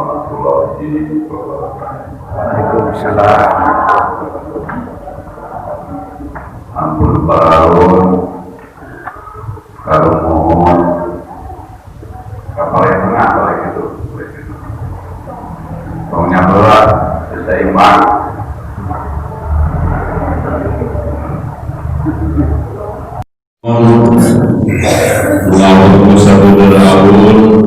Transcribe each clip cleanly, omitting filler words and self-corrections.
Warahmatullahi wabarakatuh. Waalaikumsalam. Ampun paralun kalau mohon kapal yang tengah kalau gitu, tongnya berat bisa imbang. Ngawur sabudeur awur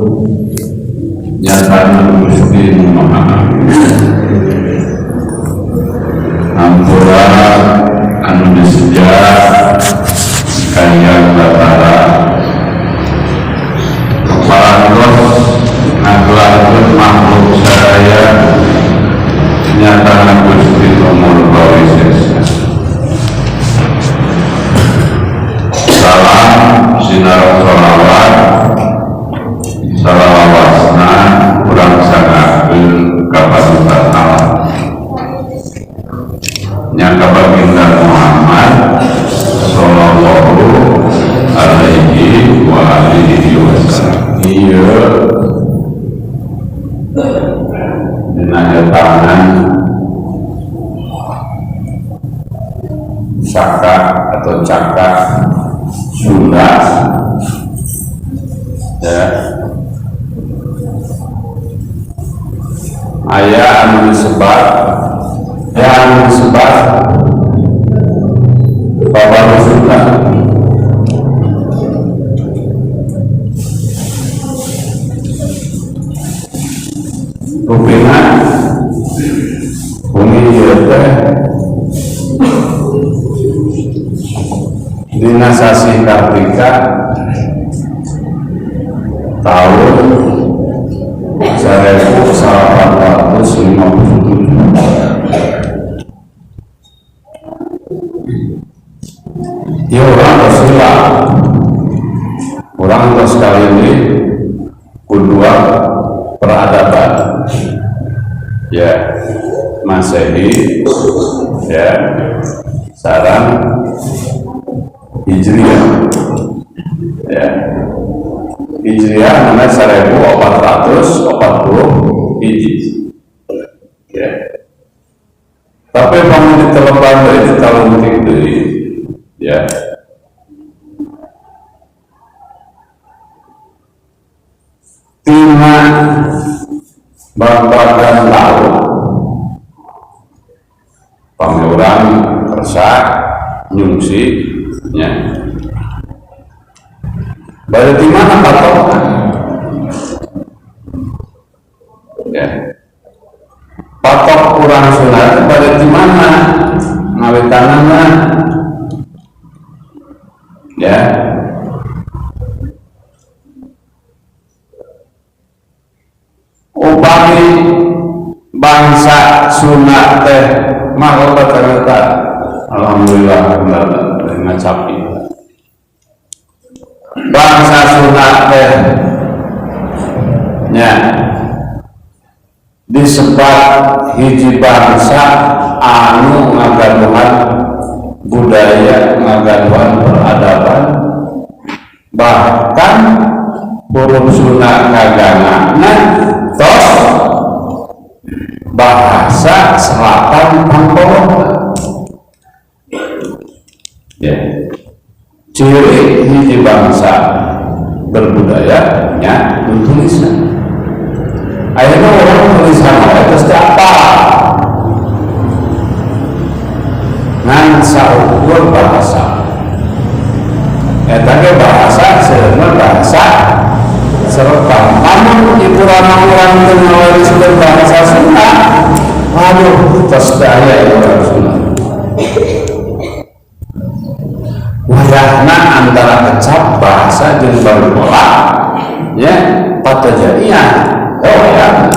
nyatana Gusti Nu Maha Hampura anu diseja kayang batara parantos ngagelarkeun makhluk sadaya nyatana Gusti Nu Murba Wisesa. Salam sinareng sholawat salawasna urang sangakeun ka panutan alam nya ka baginda Muhammad sallallahu alaihi wa alihi wasallam. Ieu dina tangan saka atau caka Sunda ya, aya anu disebat ya anu disebat Bapak Sunda. Rupina bumi ieu teh dina sasih Kartika tahun 1857. Ya orang bersila, orang terus kali ini kedua peradaban ya Masehi ya sarang Hijriah ya. Hijriah namanya 1440 hiji ya. Tapi bangun di telepan dari tahun deui ya. Tina babagan laut pangeuran kersa nyungsi ya. Berarti mana patokan? Ya. Patok kurang sunat berarti mana? Ngawitanana. Ya. Upami bangsa sunat teh mah ternyata alhamdulillah ngacapi. Bangsa Sunda teh nya disebat hiji bangsa anu ngagaduhan budaya, ngagaduhan peradaban, bahkan huruf Sunda kagangana tos bahasa selatan pangkolona. Ya. Ciri hiji bangsa berbudaya nya tulisan. Ayeuna urang tulisan wae geus teu apal. Ngan saukur bahasa. Eta ge bahasa sebenarnya bahasa Serpang. Namun ibu urang teu ngawariskeun bahasa Sunda, waduh tos teu aya ieu urang Sunda. Wayahna antara kecap bahasa jeung barupola ya patajadian oh ya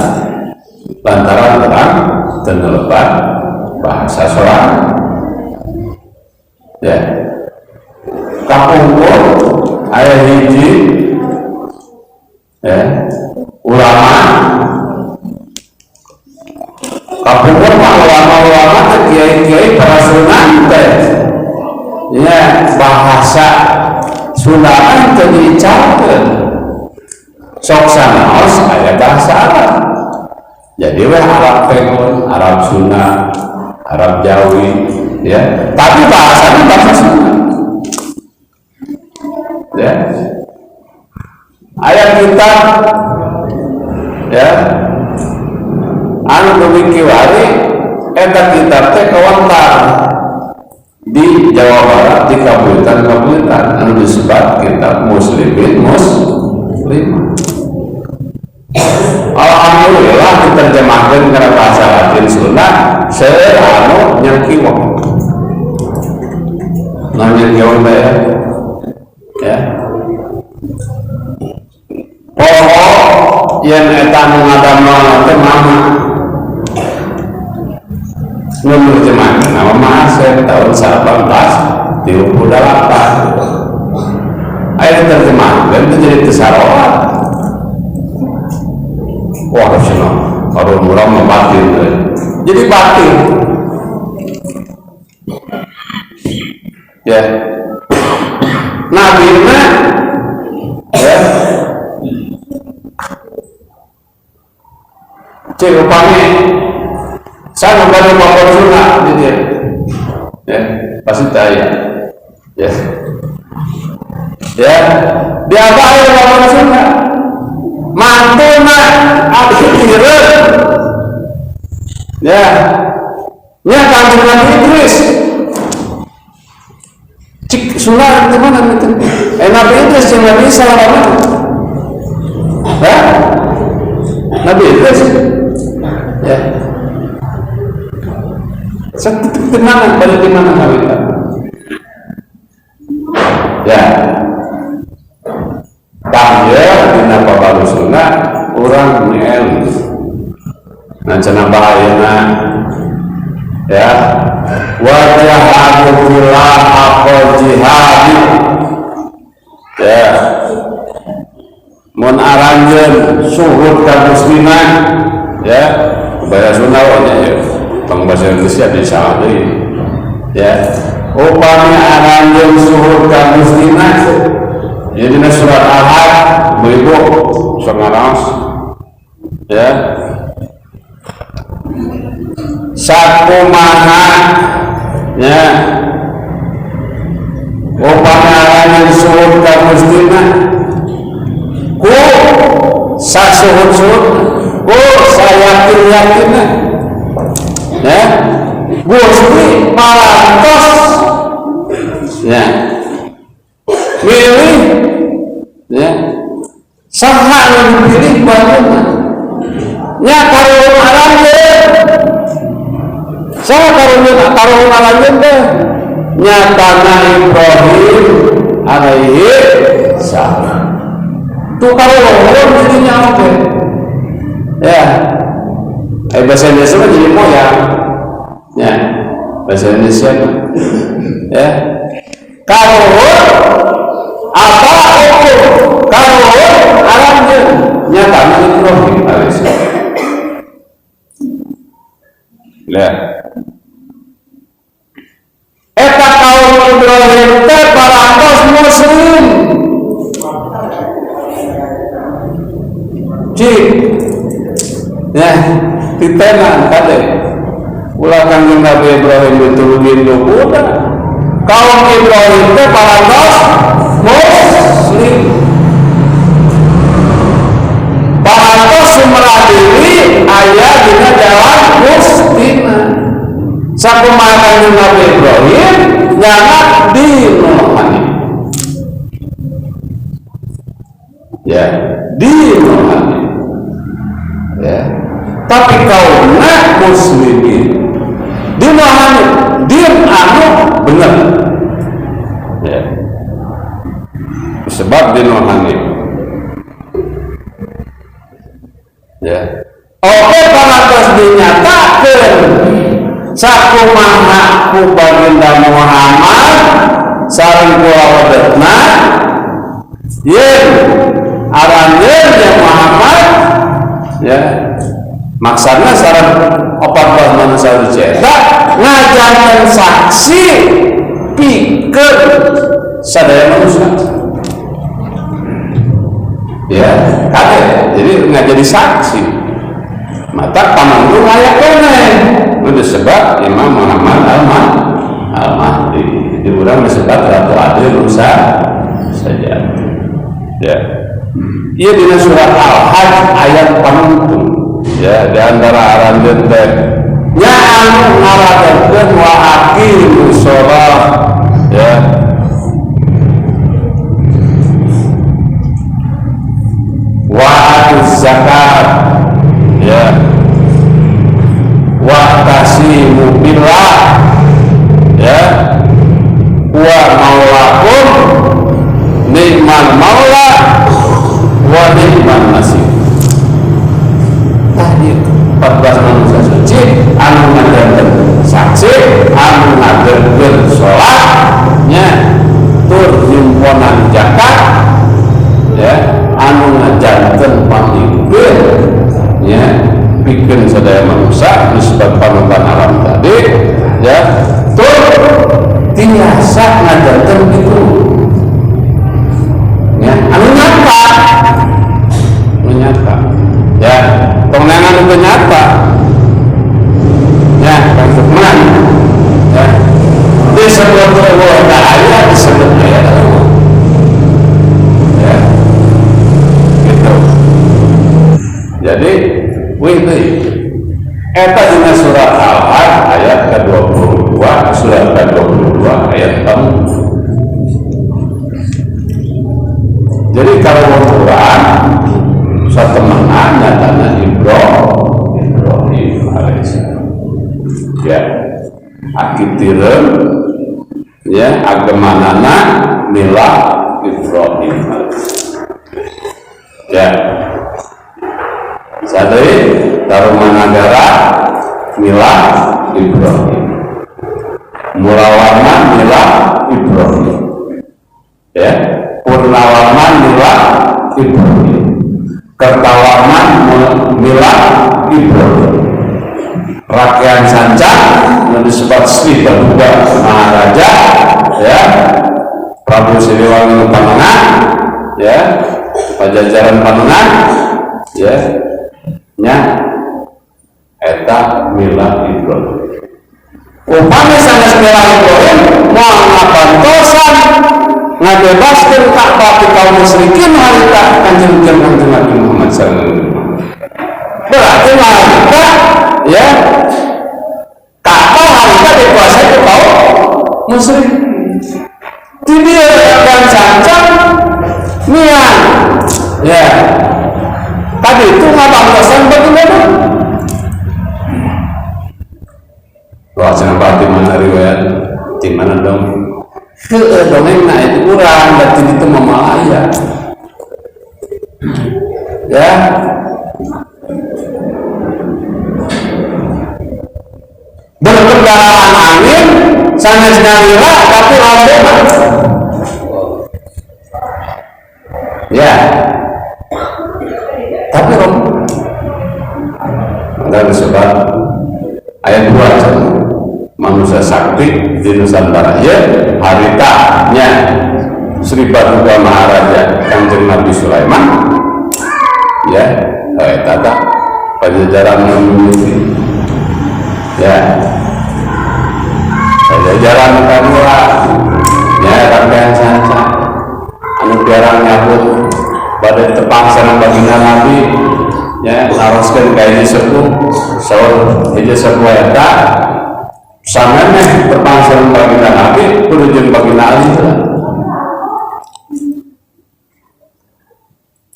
lantaran orang teu ngelebat bahasa sorang ya. Kapungkur aya hiji ya ulama kapungkur mah ulama-ulama teh kiai-kiai para sunan teh ya bahasa Sunda kan teu diucapkeun sok sanaos aya bahasa Arab. Jadi weh Arab Pegon, Arab Sunda, Arab Jawi, ya. Tapi bahasanya bahasa Sunda. Ya. Ayat kitab, ya, anu dugi kiwari eta kitab teh kawentar di Jawa Barat, di kabupaten-kabupaten, anu disebut kitab Muslimin Muslim. Alhamdulillah diterjemahkan ke bahasa Latin Sunda, seueur anu nyangkiwang. Nah, nyangkiwang teh ya. Pokok yen eta nu ngadamel teh mama nu nerjemahkeun nama Mama Asep tahun 1838. Aya diterjemahkeun teh jadi teu saroa. Wah, cenah kalau murah mah batin euy. Jadi batin. Ya. Nabi na, ya. Cek upami saya membantu bapak sunnah di dia. Ya, pasti tanya. Ya. Ya, dia apa yang bapak sunnah? Mantuna abdi tireun. Ya. Nya kanjeng Nabi Idris. Cik sunnah di mana itu? Nabi Idris yang Nabi Isa mana? Hah? Nabi Idris. Ya. Di mana? Pada di mana Nabi Isa? Ya. Tah ya dina pabaru sunnah urang ngel. Nah cenah bahayana ya wajahadu fillah haqqa jihadi, ya mun aranjeun suhud ka musliman, ya bahasa Sunda nya ya tong bahasa Indonesia bisa deui, ya upami aranjeun suhud ka musliman ya dina surat Al-Hajj ibu sok ngaraos, ya sakumaha ya upami aranjeun suhud ka musliman ku sasuhud-suhud ku sayakin-yakinna, ya Gusti parantos ya milih, ya saha nu dipilih ku anjeunna nya karuhun aranjeun saha karuhun aranjeun teh nyatana Ibrahim alaihi salam tuh karuhun jadinya oke, ya. Bahasa Indonesia mah jadi moyang, ya bahasa Indonesia mah ya karuhun apa hukum karuhun aranjeun nyatana Ibrahim alaihi salam. Ya eta kaum Ibrahim teh parantos muslim. Cik ya ditenan kade ulah kanjeng Nabi Ibrahim ditulungin budak kaum Ibrahim teh parantos muslim, parantos sumerah diri aya dina jalan muslimah. Sakumaha kanjeng Nabi Ibrahim nyana dinul hanif, ya dinul hanif, ya tapi kaumna muslimin dinul hanif din anu bener, ya sebab dinul hanif, ya oke parantos dinyatakeun sakumaha ku baginda Muhammad sareng kulawargana yen aranjeun ya Muhammad, ya maksana sareng 14 manusia dicetak ngajarkeun saksi pikeun sadaya manusia, ya kade jadi nggak jadi saksi. Mata pamanggung aya keneh nu disebut Imam Muhammad Al-Mahdi. Di urang disebut Ratu Adil Nusa Sejati. Ya. Ieu dina surat Al-Hajj ayat panungtung. Ya, di antara aranjeun teh nya anu ngaradekeun wa aqimus shalah. Ya. Wa atuz zakat. Ya. Wa tasimu billah. Ya. Wa maulakum nikmal maula wa nikman nasir. Tadi 14 manusia suci anu ngadengeun saksi, anu ngadengeun salat nya, tur nyimponan zakat ya, anu ngajanten pamimpin ya, pikeun sadaya manusia disebut panutan alam tadi ya, tur tiasa ngajanten itu ya, anu nyata, anu nyata ya, pengenangan itu nyata ya, Kang Sukman ya, disebut Allah aya, disebut aya Allah ya, gitu. Jadi wih deui eta dina surat Al-Hajj ayat ke-22, surat ke-22 ayat 4. Jadi kalau Quran satemenan nyatana Ibrahim alaihissalam. Ya, akitireun ya agemanana milah Ibrahim alaihissalam. Ya. Sadai Tarumanagara milah Ibrahim. Mulawarman milah Ibrahim. Ya, Purnawarman milah Ibrahim. Kertawarman milah Ibrahim. Rakyat Sancang yang disebut Sri Baduga Maharaja ya, Prabu Siliwangi Panengan ya, Pajajaran Panengan ya, nya eta milah Ibrahim. Upami sanes milah Ibrahim moal ngabantosan ngabebaskeun Ka'bah ti kaum musyrikin harita kanjeng kanjeng Nabi Muhammad sallallahu alaihi wasallam. Berarti harita ya Ka'bah harita dikuasai ku kaum musyrik. Di dieu dan cancang nian ya. Tadi itu ngabantosan bagaimana? Wah, cenah di mana riwayat? Di mana dong? Heueuh dongengna itu kurang, berarti itu mamalaya. Ya. Berkendaraan angin sanes nyalira tapi rombongan. Ya. Tapi rombongan. Ada disebut ayat 2 manusia sakti di Nusantara ya, haritanya Sri Baduga Maharaja Kanjeng Nabi Sulaiman ya, tata Pajajaran memiliki ya, Pajajaran kedua ya, rangkaian sanca anu diarang nyabut pada tepang sareng baginda Nabi ya, naroskeun ka hiji sepuh saur hiji sepuh eta samemeh tepang sareng baginda Nabi kudu jeung baginda Ali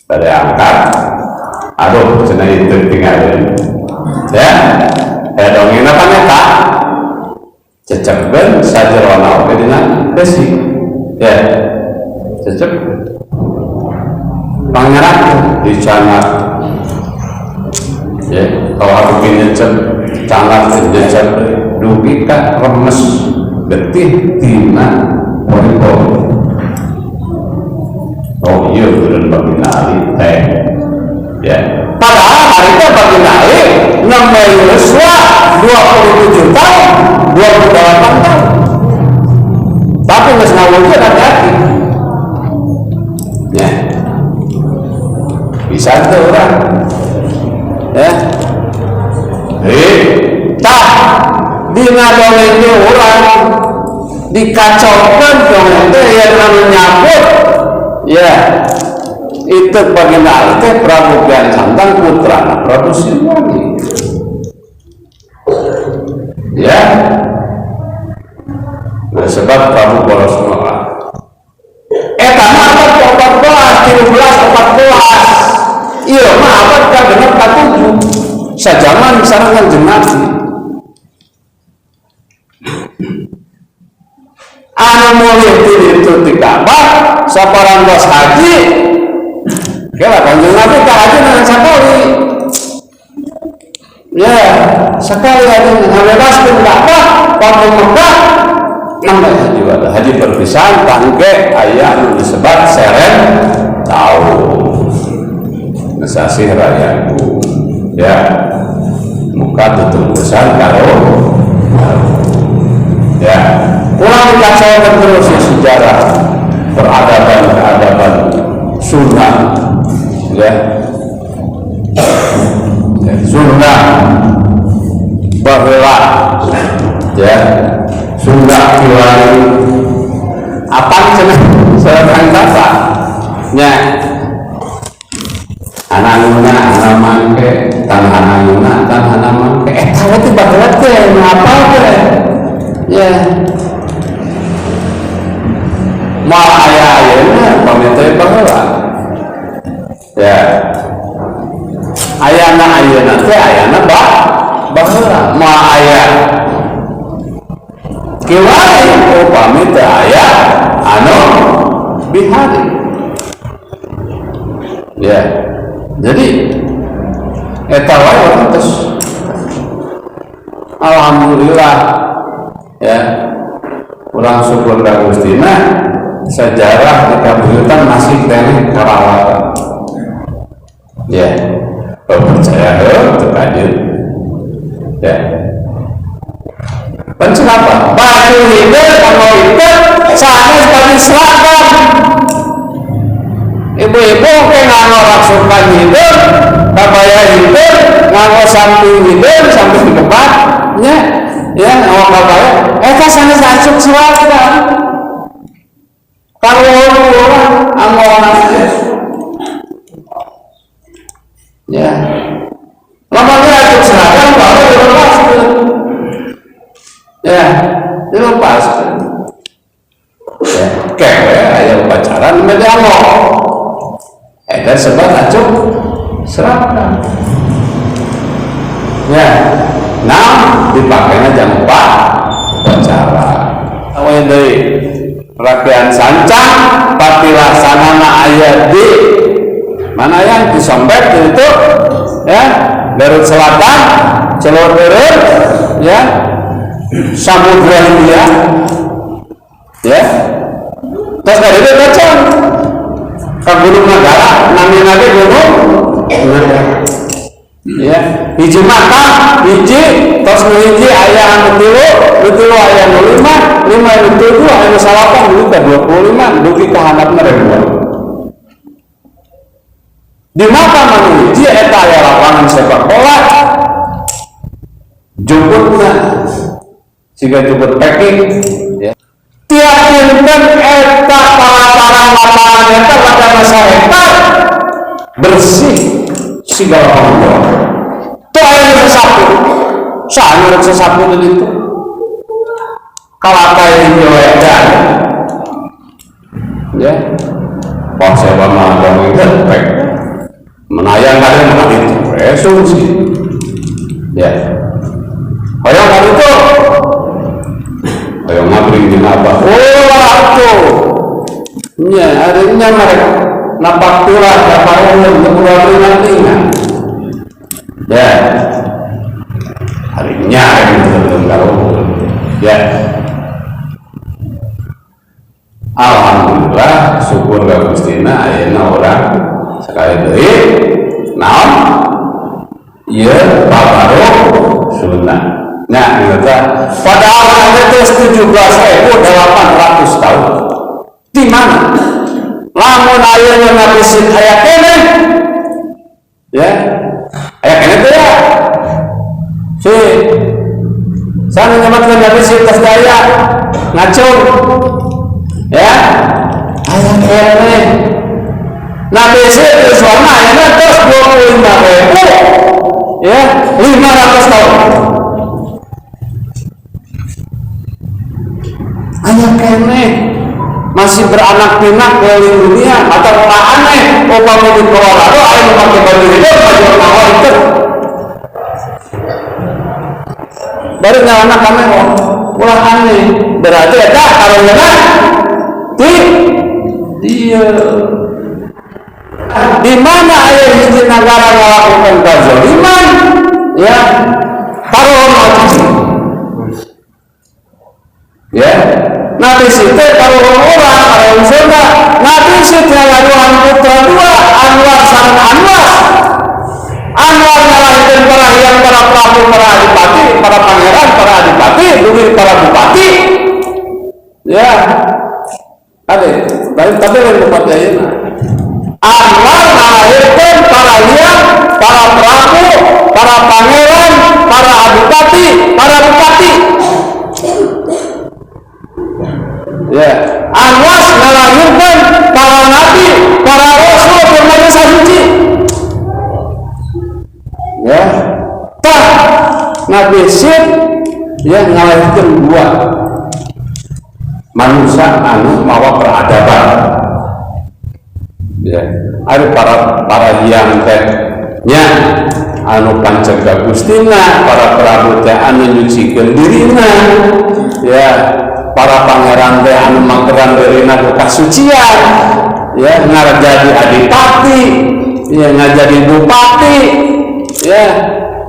pada angkat aduh cenah itu tinggalin ya, dongengna pan eta cecebkeun sajerona oge dina besi ya, cecep pangeran dicanak ya, kalau aku nyecep canak nyecep dugi ka remes getih tina pori-pori. Oh iya turun baginda Ali teh ya, padahal hari itu baginda Ali nembe yuswa 27 tahun 28 tahun tapi geus ngawujud hati-hati ya, bisa tuh orang ya. Tina dongeng teh urang dikacaukan dongeng teh yang anu nyambut ya itu baginda Ali teh Prabu Kian Santang putra Prabu Siliwangi ya. Nah, sebab Prabu Boros Mora eta mah abad ke-14, 13, 14 iya mah abad ka-6 ka-7 sajaman sareng Kanjeng Nabi. Anu mulih ti ditu ti Ka'bah saparantos haji kela Kanjeng Nabi ka haji dengan sakali ya sekali haji ngabebaskeun Ka'bah waktu Mekah nambah haji wada haji perpisahan tangke aya anu disebat seren tahu nesasih rayaku ya muka tutungkusan karo ya kurang dikacaukan terus ya sejarah peradaban keadaban sunnah ya, ya sunnah baheula ya Sunda kiwari apa cenah sareng bapak nya ananguna anak mangke tanah ananguna tanah anak mangke eta we teh baheula teh ngapal teh ya moal aya ayeuna pamit teh baheula ya ayana ayeuna teh ayana baheula moal aya kiwari upami teu aya anu bihari ya. Jadi eta wae urang terus alhamdulillah ya urang syukur ka Gustina sejarah di kabuyutan masih keneh karawatan ya. Percaya heuh teu kajeun ya. Pan kenapa? Baju hidup, kalau hidup, sanes baju seragam. Ibu-ibu ke nganggo raksukan hidup, kabaya hidup, nganggo samping hidup, samping kebat, nya, ya nganggo kabaya. Eta sanes acuk seragam. Kalau orang anggo orang ya. Lamun acuk seragam baru dilepaskeun. Ya, dilepas. Ya, kewe aya upacara nu dianggo. Eta sebab acuk seragam. Ya, nah dipakainya jam 4 upacara. Awe deui Rakyat Sancang patilasanana aya di mana yang di Sombet itu ya, Garut Selatan, Celur Garut ya, Samudra Hindia ya. Terus dari itu kacang ke Gunung Nagara, namanya lagi Gunung Nagara ya, hiji mata hiji terus nu hiji aya anu tilu, nu tilu aya nu lima, lima anu tujuh, aya nu salapan, dugi ka 25, dugi ka handapna ribuan. Di makam anu hiji eta aya lapangan sepak bola jemputna siga jemput packing ya. Tiap dinten eta palataran lapangan eta pada masa hektar bersih siga lapangan bola. Tuh aya nu sapu, saha nu sapu di ditu kalakai di wedan ya. Pak siapa mah dongeng pek menayang kadang mah itu sungsi ya. Hoyong kan itu hoyong ngabring dina apa oh atuh nya arinya mereka napak turah dapat umur keluar ringan ya harinya gitu kalau ya. Alhamdulillah syukur ka Gustina ayeuna urang sekali deui naon ieu babaro sunnah. Nah, eta padahal geus 17.800 tahun. Di mana? Lamun ayeuna ngabisin aya keneh ya. Aya keneh teh ya. Si Sana nyebatkeun Nabi Syed tos daya ngacung. Ya. Aya keneh. Nabi Syed yuswana ayeuna tos 25.000 ya, 500 tahun. Aya keneh masih beranak pinak keliling dunia atau ulah aneh upami di Colorado aya nu make baju hideung baju mawa itu baru nyalana kamera ulah aneh berarti eta karunya di dia di mana aya hiji nagara ngalakukan kazaliman ya karuhun mati ya. Nabi Siti karuhun urang karuhun Sunda Nabi Siti ngagaduhan putra dua Anwar sareng Anwas. Anwar ngalahirkeun para hyang para prabu para adipati para pangeran para adipati dugi para bupati ya ade tapi lain bupati ayeuna. Anwar ngalahirkeun para hyang para prabu para pangeran para adipati para bupati. Ya, Anwas melahirkan para nabi, para rasul, para suci. Ya, tah Nabi Syed ya ngalahirkan dua manusia anu mawa peradaban. Ya, ada para hyang teh nya anu pancegah Gustina, para prabu teh anu nyucikeun dirina. Ya, para pangeran teh anu mangkeran dirina ku kasucian ya ngarjadi adipati ya ngajadi bupati ya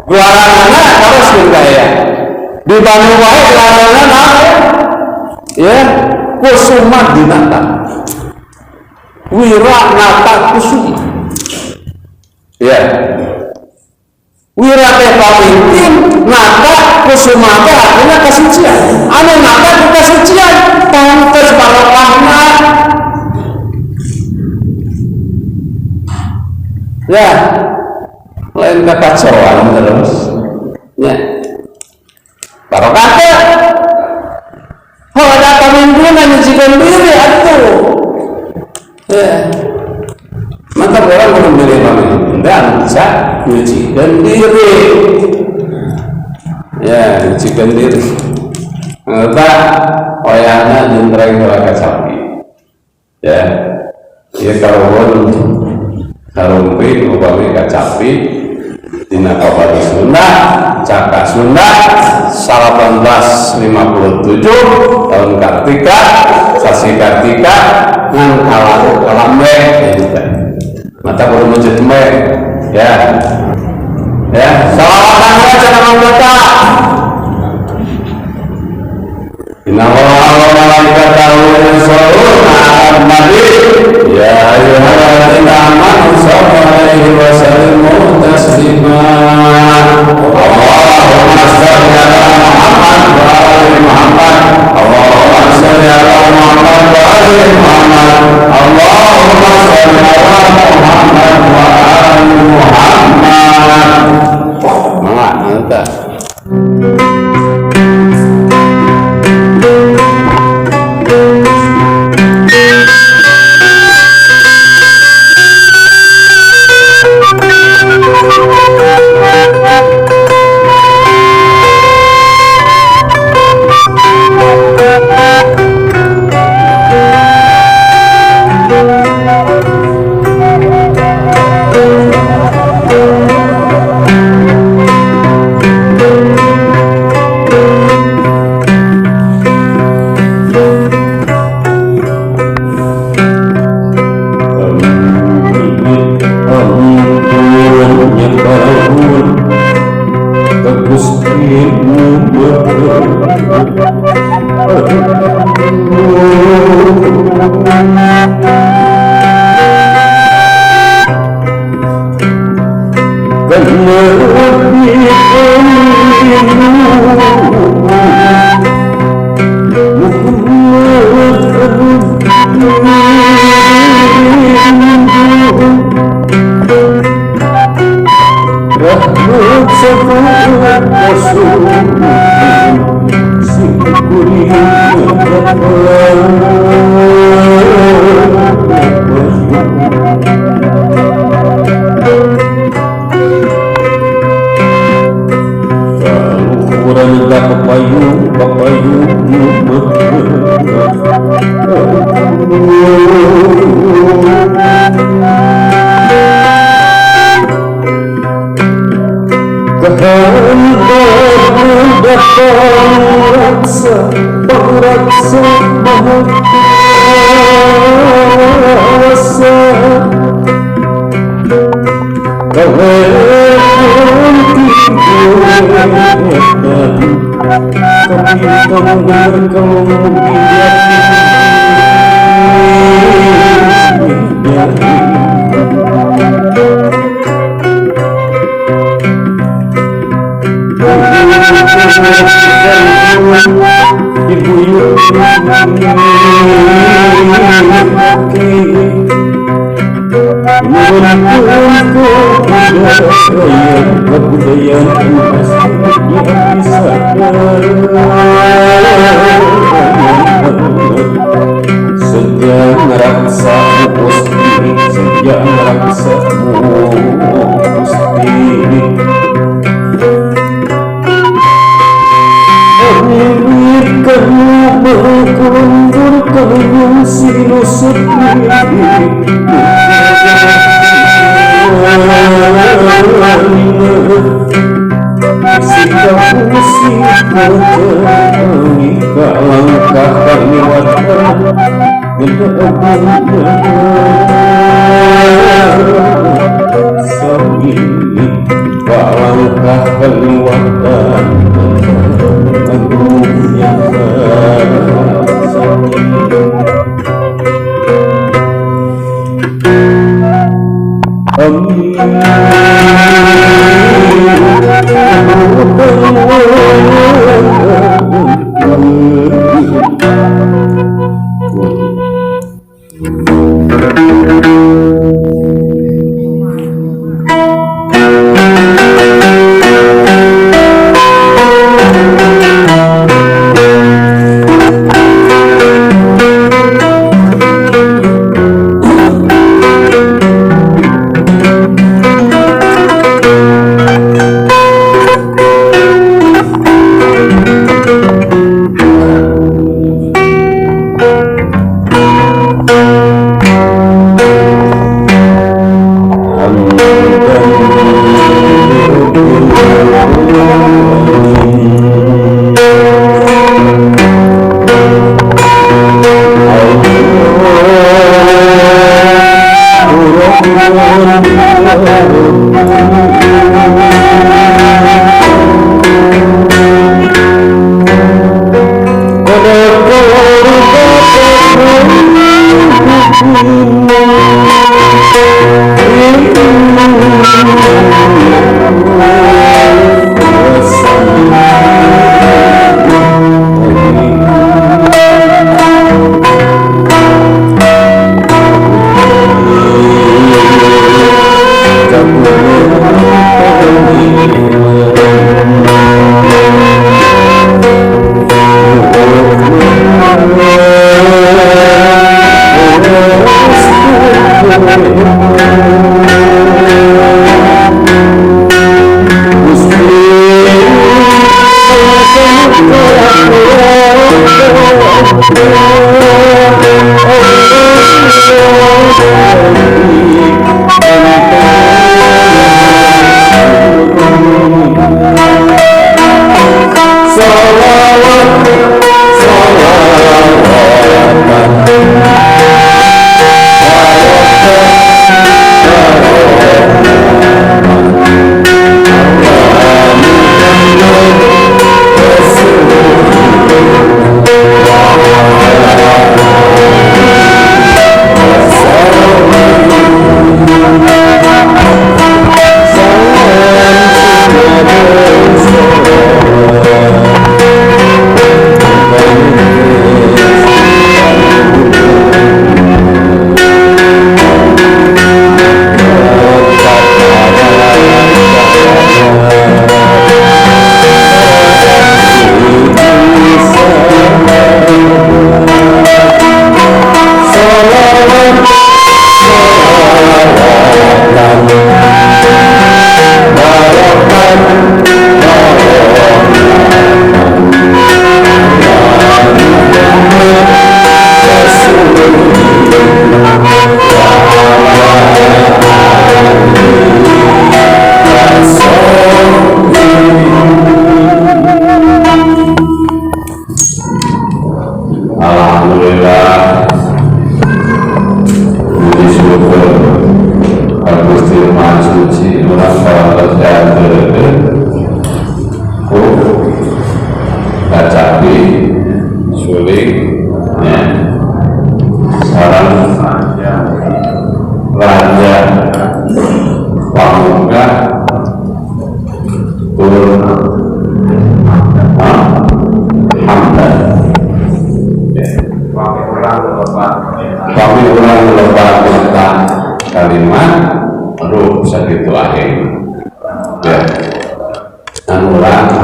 gelaranana terus kaya di Bandung wae gelaranana ya Kusuma Dinata Wira Nata Kusuma ya Wira teh pamimpin nata Kusuma teh artinya kasucian anu nata ku kasucian pantes barokahna ya lain kekacauan terus ya barokah teh ada pamimpinan nyucikan diri atuh ya mantap orang belum milih pemimpin dan bisa nyucikan diri ya nyucikan diri entah oyana jentreng ulah kacapi ya ya karuhun karumping upami kacapi dina kabar Sunda Caka Sunda 1857 tahun Kartika sasi Kartika ngan kalah kalambe ya mata kudu mencet me ya ya salawatan wae cenah mangga. Innallaha wa malaikatahu yusholluna 'alan nabi ya ayyuhalladzina amanu shallu 'alaihi wa sallimu taslima. Allahumma shalli 'ala Muhammad wa ali Muhammad. Allahumma shalli 'ala Muhammad wa ali Muhammad. Allahumma shalli 'ala Muhammad wa ali Muhammad. Mangga anta. Rahmat. Muda pepayung pepayung kehendak pangraksa pangraksa maha kuasa sejak raksa musti, sejak raksa musti.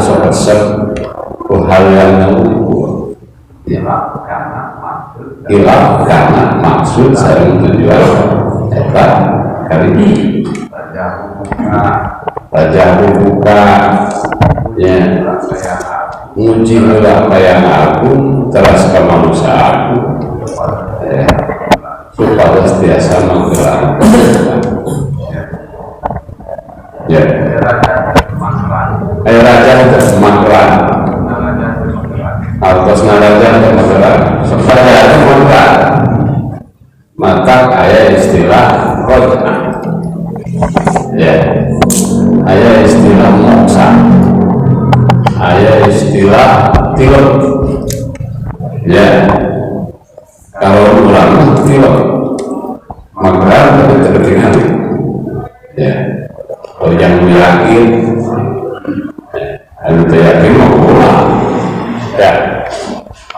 Sok resep ku hal yang unggul ya. Hilaf karena maksud sareng tujuan eta kali raja buka ya nguji heula ka yang agung teras kemanusiaan ya, supados tiasa manggerak ya. Ayo raja teh makran artos naraja teh makran supaya teh makran maka aya istilah roj'ah ya, aya istilah moksa, aya istilah tilep ya. Kalau ulama tilep makran tapi tertinggal ya. Kalau yang yakin, anu teu yakin mah ulah ya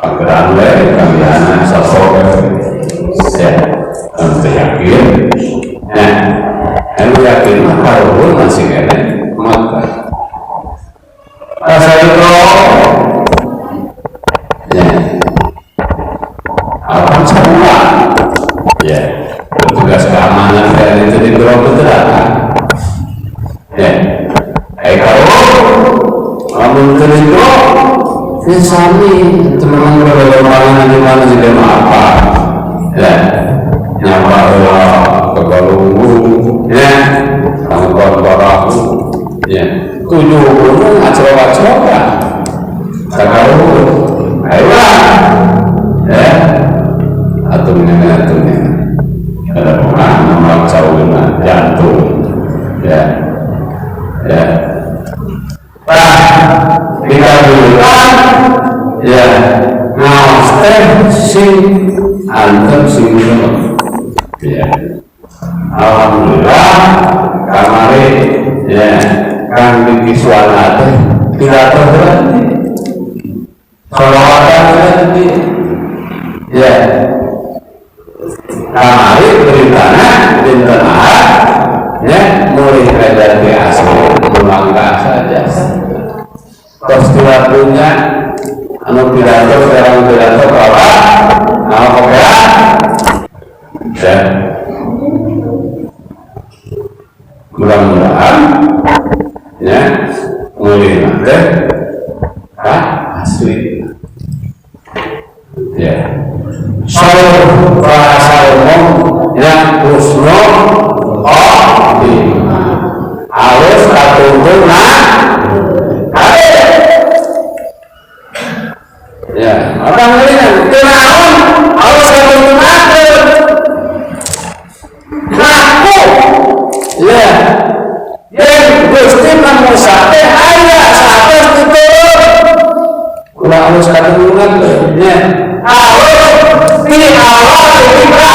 makran we kamiana sosok ya anu teu yakin ya. Anu yakin mah karuhun masih keneh maka rasa itu ya alam semua ya petugas keamanan dan itu di bawah kan ya. Kalau lamun teu ya sami teman-teman berlapangan di mana juga apa ya nyapa heula ke galunggu ya tangkon barahu ya tujuh gunung acro-acro kagalunggu ayo ya atumnya atumnya ada orang nomor cauna jantung ya ya. Nah, dikabulkan ya ngaos teh sing antep sing ya. Alhamdulillah kamari ya Kang Diki Suwana teh pidato berarti sholawatan berarti ya. Kamari beritana dinten Ahad ya mulih dari asli pulang ke saja terus tidak punya anu pidato sekarang pidato bahwa nama kopea ya mudah-mudahan ya mulih nanti asli ya. So bahasa umum yang husnul khotimah harus katuntuna ya apa ngeulingan kunaon harus katuntunakeun ngaku ya yen Gusti Musa teh aya satos diturun ulah harus katuntunakeun ya harus di awal dugi ka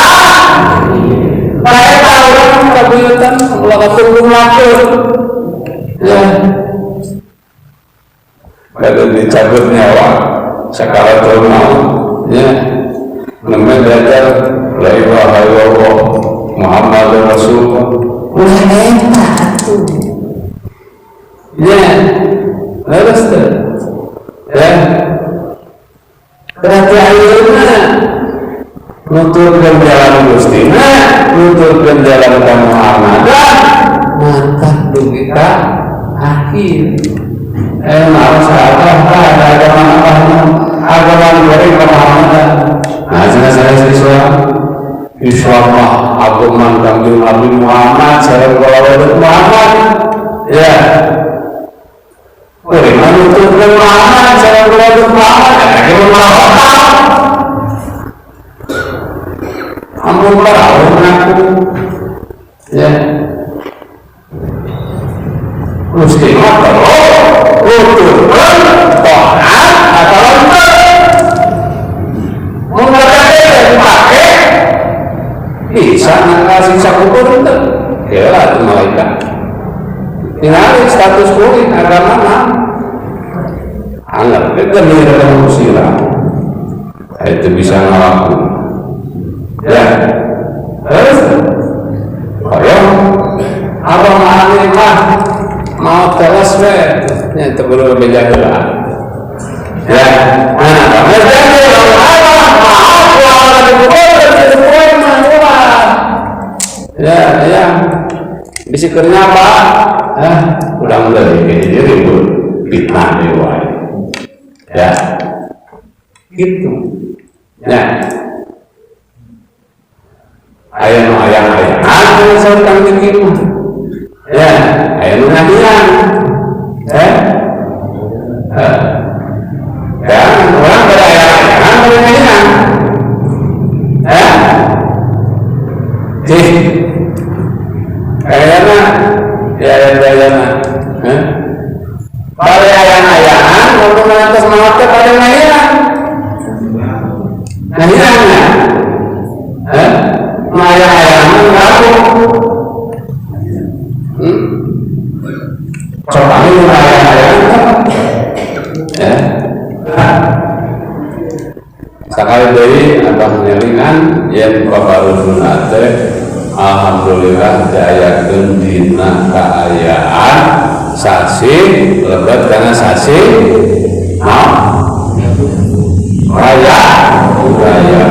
mereka urang kabuyutan ulah katuntunakeun ya. Kalau dicabut nyawa sakaratul maut ya namanya belajar la ilaha illallah Muhammadur Rasulullah ulah eta atuh ya leres teh ya. Berarti ayeuna nuturkeun jalan Gustina nuturkeun jalan ka Muhammadan mantap dugi ka akhir. Maaf sahabat, ada agama apa? Agama goreng ke Muhammadan. Nah, saya Islam. Islam mah agama Kanjeng Nabi Muhammad, sareng kalawan Muhammad. Ya. Goreng nuturkeun Muhammad, sareng kalawan Muhammad, eta mah otak. Ampun para ngaku. Ya. Gusti mah nuturkeun taat atau henteu. Mun dipake bisa nangkal siksa kubur henteu. Ya atuh malaikat. Ningali status kuring agama mah anggap genir manusia. Itu bisa ngalaku. Ya. Terus hoyong apa maane mah mau teles we Nya teu kudu beja heula. Ya, nah, ya, ya. Bisi keur nyapa? Udah mulai kayak ribut fitnah deui wae. Ya. Gitu. Ya. Aya nu ayang-ayangan saur Kang Diki mah. Ya, aya nu ngadian. Ya. Ya, orang pada ayang-ayangan pada ngadian. Ya. Cih. Kayaknya ya ayang-ayangan. Hah? Pada ayang-ayangan, waktu atas maut teh pada ngadian. Ngadian ya. Hah? Ayang-ayangan ngaku. Coba ini ayang-ayangan. Ya. Sakali deui abah ngelingan yen babaruduna teh alhamdulillah diayakeun dina kaayaan sasi lebet kana sasi raya raya.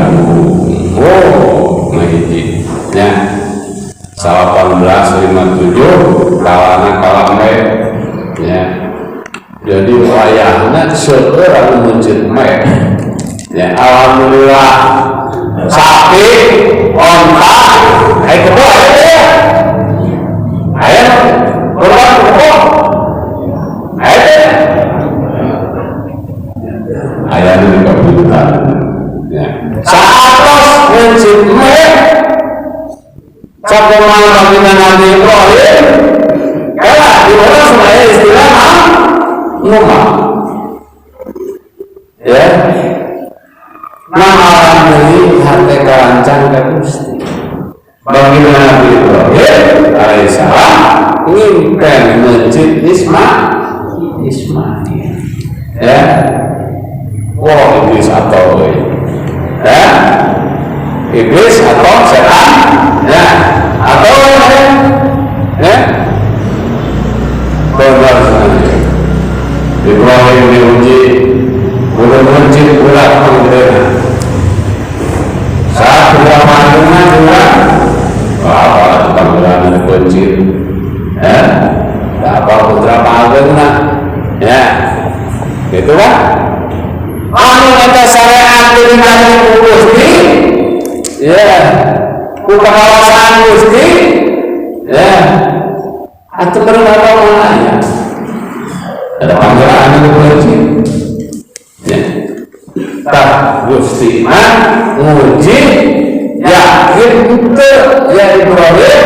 Oh, ngahiji nya 1857 kalana kalame ya. Jadi wayahna seueur anu mencit meh. Ya, alhamdulillah sapi, onta, aya kebo aya teh. Aya kurban kebo. Aya teh. Aya nu dikabutan. Ya. Saatos mencit meh. Sakumaha baginda Nabi Ibrahim. Kala di urang supaya istilah numpang. Ya. Nah, alhamdulillah hati kerancang ke Gusti. Baginda Nabi Ibrahim alaihissalam ngimpen mencit Ismail. Ya. Wah, iblis atau ya. Iblis atau setan. Ya. Atau ya. Benar sekali. Ibrahim diuji, belum mencit ulat pengguna. Saat beberapa agungnya juga, apa panggilan pencit, ya, apa putra panggilan, ya, gitu kan? Anu kata syariat diterima ku Gusti, ya, ku pengawasan Gusti, ya, atau berapa ya? Ada panggilan itu pencit, ya. Tak Gusti mah nguji yakin teu ya Ibrahim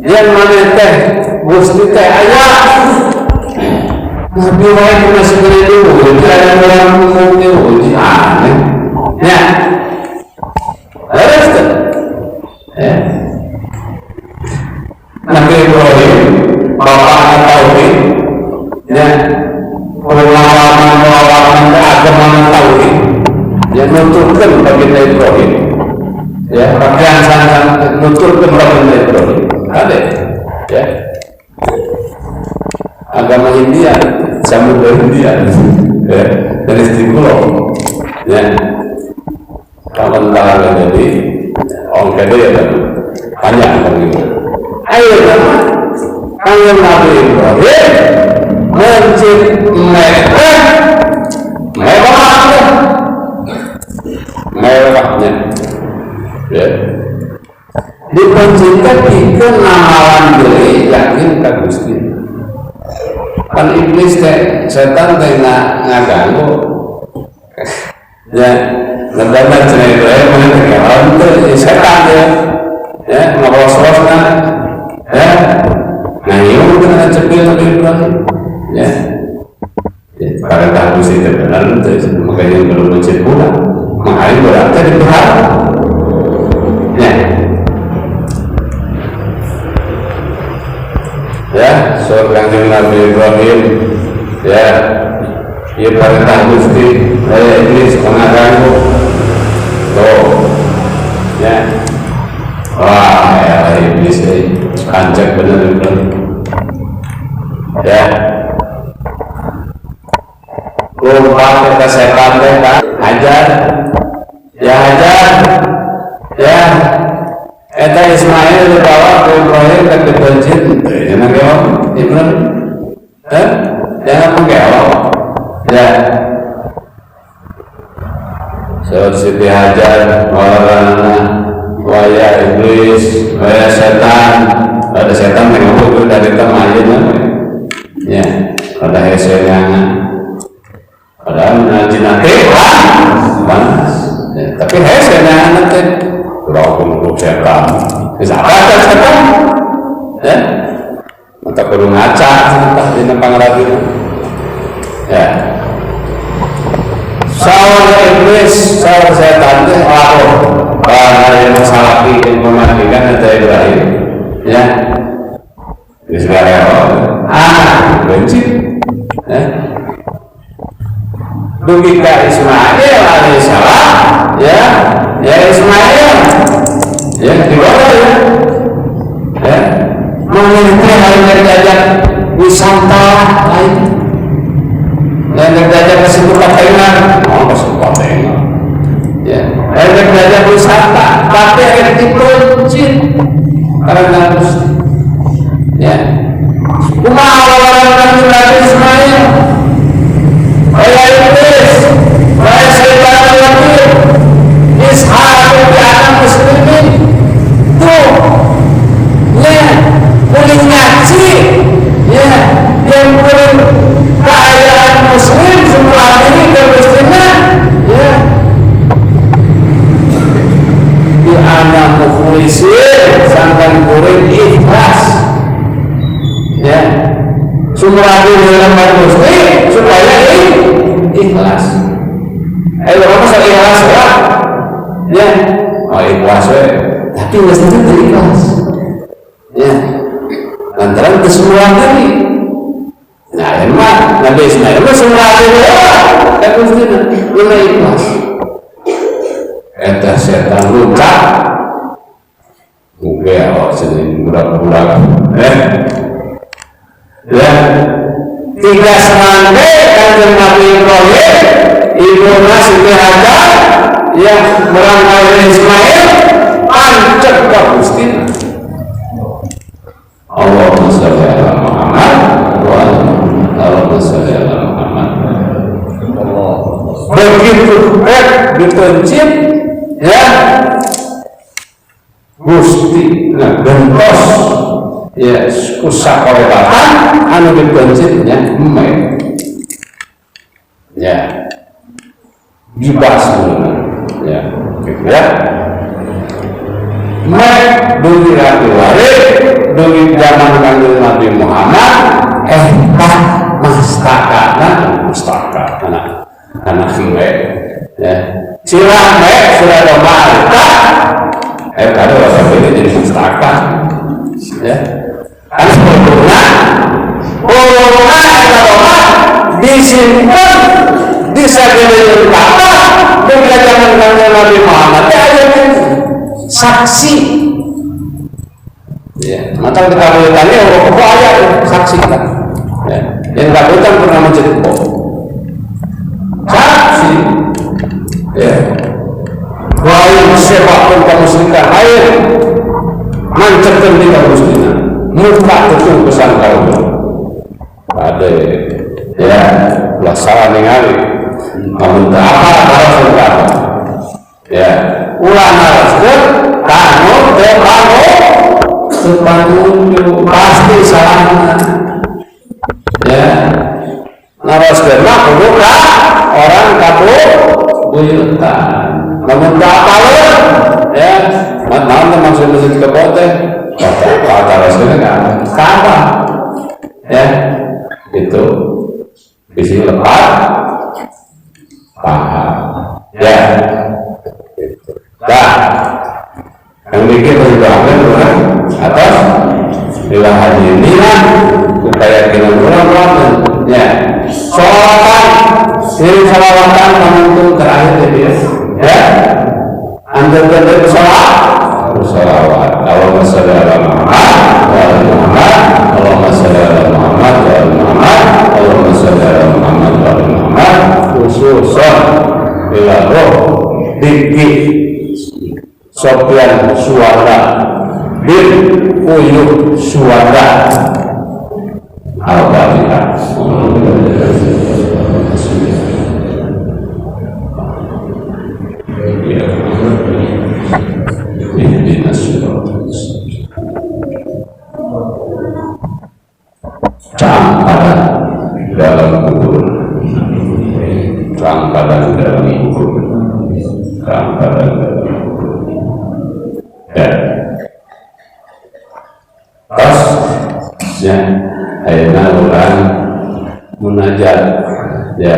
yang mana teh Gusti teh aya Nabi wae masih kena diuji aya orang umum diuji aneh ya harus teh ya Nabi Ibrahim bapaknya tauhid ya pengalaman-pengalaman agama tauhid yang nuturkan baginda Ibrahim ya pakaian sangat nuturkan baginda Ibrahim ada ya agama India samudra India ya dari Istiqlal ya kawan kawan jadi ongkede ya panjang kan gitu ayo nama kangen Nabi Ibrahim mencit mereka mewahnya ya dipencitkan pikeun ngamalan deui yakin ka Gusti kan iblis teh setan teh ngaganggu ya ngedaman cenah Ibrahim mah teh kawan teh setan teh ya ngawos-wosna ya ngayung teh cepil Nabi Ibrahim ya karena Gusti teh benar teh makanya belum mencit pula makanya berarti diperhatikan ya ya seorang Nabi Ibrahim ya ia perintah Gusti saya iblis pengaganggu tuh ya wah ya iblis kancek bener Ibrahim ya Lompat ke setan teh ka Hajar. Ya Hajar. Ya. Eta Ismail dibawa ke Ibrahim ke dipencit. Jangan gelok Ibrahim. Eh? Jangan menggelok. Ya. So Siti Hajar warana waya iblis, waya setan. Ada setan yang ngomong dari teman ya, ada hese yang padahal ngaji nanti panas. Ya, tapi hese yang nanti kurang kumpul setan. Bisa apa setan? Ya, mata kudu ngaca entah di pangrajin. Ya. Saur iblis, saur setan teh lapo. Bahaya masalah yang mematikan eta Ibrahim. Ya. Geus gareo. Ah, benci. Ya. Dugi ka Ismail alaihissalam, ya. Ya Ismail. Ya, dibawa ya. Ya. Maneh teh hayang diajak wisata lain. Yang diajak ke situ patengan, oh ke situ patengan. Ya, yang diajak wisata, tapi akhirnya dipencit karena harus. Ya, kumaha orang Nabi Ismail, kaya iblis, kaya setan lagi, ishaq bi anak muslimin, tuh, ya, kuling ngaji, ya, yang kuling keayaan muslim semua ini ke muslimah, ya, di anak mukhlisin sangkan kuring ikhlas, ya, sumradi dalam muslim supaya ikhlas. Orang masa ikhlas ya, ya, oh ikhlas we, tapi nggak tentu ikhlas, ya, lantaran kesemuanya tadi. Nah, emang Nabi Ismail mah semua ada kan mesti ini ikhlas. Eta setan luncat. Mungkin awak sini budak-budak. Ya. Tiga semangke Kanjeng Nabi Ibrahim, ibuna Siti Hajar yang merangkai Ismail pancet ka Gusti. Allahumma sholli ala Muhammad wa ala Allahumma sholli ala Muhammad. Begitu dipencit ya Gusti nah gentos ya kusakorebatan anu dipencitnya mek ya dibas ya gitu ya mek dugi ratu wari dugi zaman Kanjeng Nabi Muhammad tah mastakana mustaka anak anak mek ya sirah mek sirah domba alta kada rasa ini jadi mustaka ya karena sebetulnya corona eta domba disimpan di sagede Ka'bah dengan zaman Kanjeng Nabi Muhammad teh aya saksi ya maka kita boleh tanya kok aya saksi kita ya yang kabutan pernah masjid kok saksi ya lain siapapun kaum muslimin lain mancerkeun di kaum muslimin muka tetung pesan kaum ade ya ulah salah ningali namun teu apa harus apa ya ulah naraskeun kanu teu panunjuk pasti salah ya naraskeun mah kudu ka orang kabuyutan namun teu apaleun ya naon teh maksud masjid kebo teh kata raskeun ka Ka'bah ya itu bisi lepat paham ya gitu. Nah yang bikin perjuangan orang atau bila haji ini lah keyakinan orang ya sholawatan siri sholawatan menuntun terakhir jadi ya anda tentu sholawat sholawat Allahumma sholli ala Muhammad wa ala Muhammad Allahumma sholli ala Muhammad wa ala Muhammad Allahumma sholli ala Muhammad wa ala Muhammad Riki Sopian Suara bin Uyuh Suara. Al-Fatihah. Cangkaran dalam kubur, cangkaran dalam kubur, cangkaran dalam kubur. Ya, tos ya, ayeuna urang munajat ya.